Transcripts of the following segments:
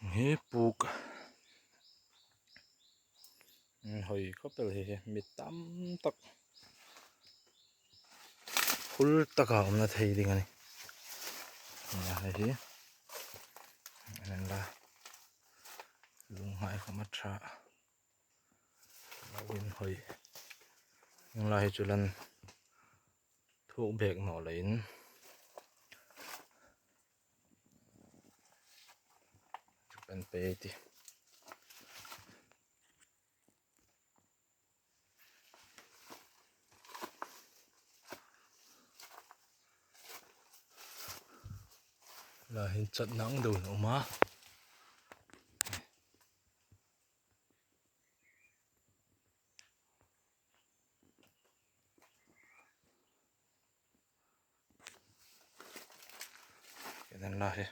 He puk hawi khawp vel hi mi tam tak phul taka awmna thei ding a ni nia hei hi an en la lunghai khawm a tha lo in hawi heng lai hi chu lan thuk bek nawh leh in. Kan pe ti. Lah hin chat nang deuh in a awm a. Kenan la hi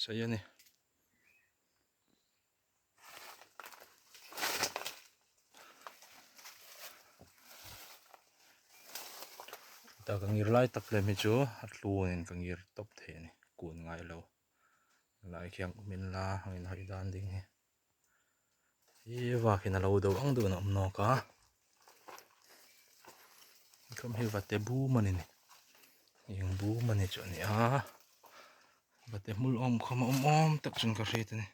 sei a ni. Ta ka ngir lai tak lem hi chu a tluanin ka ngir tawp thei a ni kun ngai lo lai khian min la ang in hawi dan ding hi. Hi vakin a lo do ang deuhin a awm nawk a kham hi vate bum a ni eng bum a ni chu a ni a vate hmul awm khawm a awm awm tak chuan ka hriat a ni.